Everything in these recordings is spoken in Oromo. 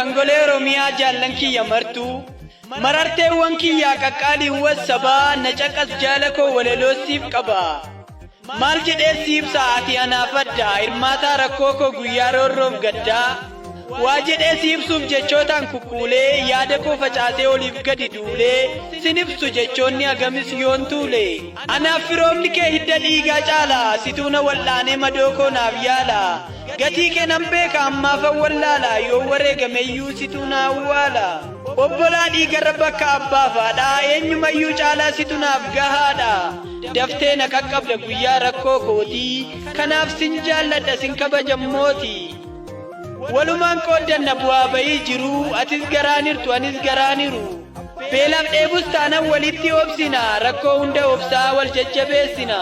Kan golee Oromiyaa jaallan kiyya martuu, mararteewwan kiyyaa qaqqaaliiwwan sabaa, na caqas jaala koo walaloo siif qaba. Maal jedhee si ibsa ati anaaf adda, hirmaataa rakkoo koo guyyaa roorroof gaddaa. Waa jedhee si ibsuuf jechootaan kukkuulee, yaada koo facaasee oliif gadi duulee, sin ibsu jechoonni hagamis yoon tuule. Anaaf firoomni kee hidda dhiigaa caala, situu na wal'aanee madoo koo naaf yaala. Gatii kee nan beeka ammaafan wallaala, yoon wareegameyyuu situu na awwaala. Obbolaa dhiigarra bakka abbaaf haadhaa, eenyumayyuu caalaa situ naaf gahaadha. Daftee na qaqqabda guyyaa rakkoo kootii, kanaaf sin jaalladha sin kabaja mootii. Walumaan qooddanna bu'aa bayii jiruu, atis garaanirtu anis garaaniru. Beelaaf dheebus taanan walitti obsina, rakkoo hunda obsaa wal jajjabeessina.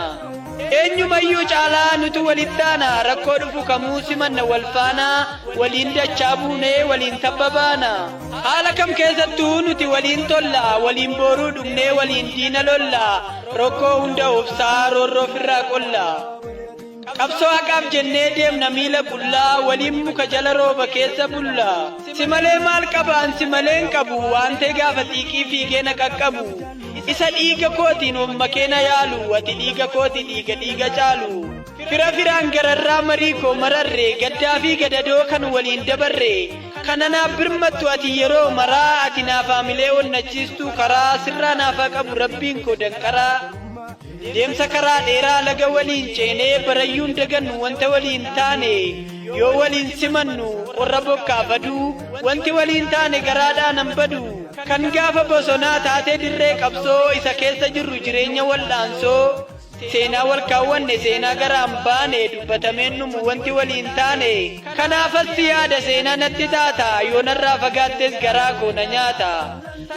Eenyumayyuu caalaa nutu walitti aana, rakkoo dhufu kamuu simanna wal faana, waliin dachaa buunee waliin tabba baana. Haala kam keessattuu nuti waliin tolla, waliin booruu dhugnee waliin diina lolla, rakkoo hunda obsaa roorroo ofirraa qolla. Qabsoo haqaaf jennee deemna miila qullaa, waliin muka jala rooba keessa bulla. Si malee maal qaba an si malee hin qabu, waan ta'e gaafa xiiqii fiigee na qaqqabu. Isa dhiiga kootiin of makee na yaalu, ati dhiiga kooti dhiiga dhiiga caalu. Fira firaan gararraa marii koo mararre, gaddaa fi gadadoo kan waliin dabarre. Kana naaf birmattu ati yeroo maraa, ati naaf haamilee onnachiistuu karaa, sirraa naaf haa qabu rabbiin koo danqaraa. Deemsa karaa dheeraa laga waliin ceenee, barayyuun dagannu wanta waliin taane, yoo waliin simannu qorra bokkaaf aduu, wanti waliin taane garaadhaa nan badu. Kan gaafa bosonaa taatee dirree qabsoo, isa keessa jirru jireenya wal'aansoo, seenaa wal kaawwanne seenaa garaan baane, dubbatameen dhumu wanti waliin taane. Kanaafas si yaada seenaa natti taata, yoo narraa fagaattes garaa koo na nyaata.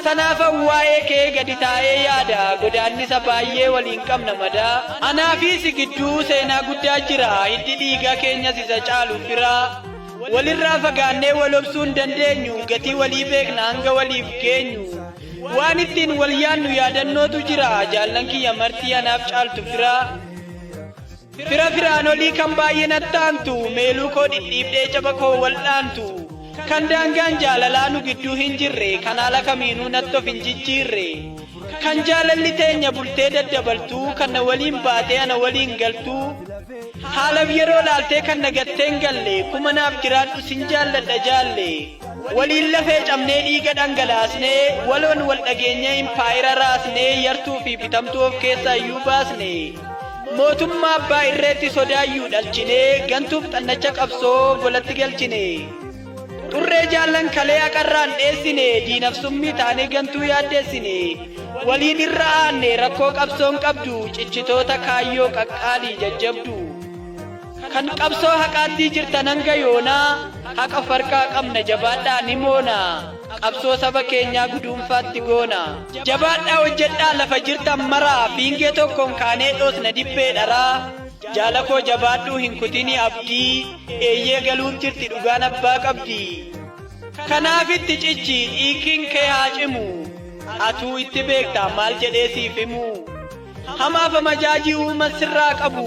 Sanaafan waa'ee kee gadi taa'ee yaada, godaannisa baay'ee waliin qabna madaa. Anaa fi si gidduu seenaa guddaa jira, hiddi dhiigaa keenyas isa caalu firaa. Walirraa fagaannee wal obsuu hin dandeenyu, gatii walii beekna hanga waliif geenyu. Waan ittiin wal yaannu yaadannootu jira, jaallan kiyya martii anaaf caaltu firaa. Fira firaan olii kan baay'ee natti aantu, meeluu koo dhidhiibdee caba koo wal'aantu. Kan daangaan jaalalaa nu gidduu hin jirre, kan haala kamiinuu natti of hin jijjiirre. Kan jaalalli teenya bultee daddabaltu, kan na waliin baatee ana waliin galtu. Haalaaf yeroo laaltee kan na gattee hin galle, kuma naaf jiraadhu sin jaalladha jaalle. Waliin lafee cabnee dhiiga dhangalaasnee, waloon wal dhageenyee impaayera raasnee, yartuu fi bitamtuu of keessaa iyyuu baasne. Mootummaa abbaa irreetti sodaayyuu dhalchinee, gantuuf xannacha qabsoo golatti galchine. Xurree jaallan kalee haqarraan dheessine, diinaf summii taanee gantuu yaaddeessine. Waliin irra aanne rakkoo qabsoon qabdu, cichitoota kaayyoo qaqqaalii jajjabdu. Kan qabsoo haqaattii jirtan hanga yoonaa, haqa of harkaa qabna jabaadhaa ni moona. Qabsoo saba keenyaa guduunfaatti goona. Jabaadhaa hojjedhaa lafa jirtan maraa, fiingee tokkoon kaanee dhoosna dibbee dharaa. Jaala koo jabaadhuu hin kutini abdii, eeyyee galuuf jirti dhugaan abbaa qabdi. Kanaaf itti cichi dhiikiin kee haa cimu, atuu itti beekta maal jedhee siif himu. Hamaaf amajaajii uuman sirraa qabu,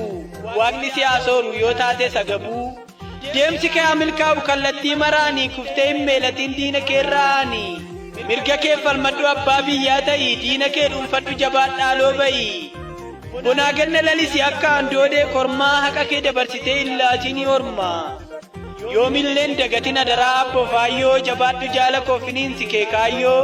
waaqni si haa sooru yoo taate sagabuu. Deemsi kee haa milkaa'u kallattii maraani, kuftee hin meelatiin diina keerraa aani. Mirga kee falmadhu abbaa biyyaa ta'i, diina kee dhuunfadhu jabaadhaa loo ba'i. Bonaa ganna lalisi akka andoodee kormaa, haqa kee dabarsitee hin laatinii ormaa. Yoomilleen dagatin adaraa abboo faayyoo, jabaadhu jaala koo finiinsi kee kaayyoo.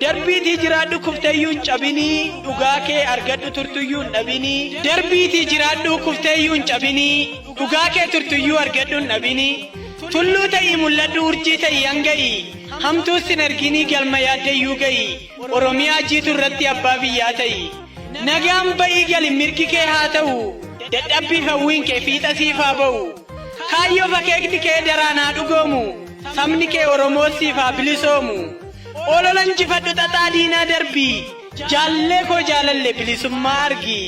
Darbiitii jiraadhu kufteeyyuu hin cabinii, dhugaa kee argadhu turtuyyuu hin dhabinii. Darbiitii jiraadhu kufteeyyuu hin cabinii, dhugaa kee turtuyyuu argadhu hin dhabinii. Tulluu ta'ii mul'adhu urjii ta'ii hanga'ii, hamtuus sin arginii galma yaaddeyyuu ga'ii. Oromiyaa jiitu irratti abbaa biyyaa ta'i. Nagaan ba'ii gali mirgi kee haa ta'u, dadhabbiif hawwiin kee fiixa siif haa ba'u. Kaayyoof akeekni kee daraan haa dhugoomu, sabni kee Oromoos siif haa bilisoomu. Olola injifadhu xaxaa diinaa darbii, jaallee koo jaalalle bilisummaa argi.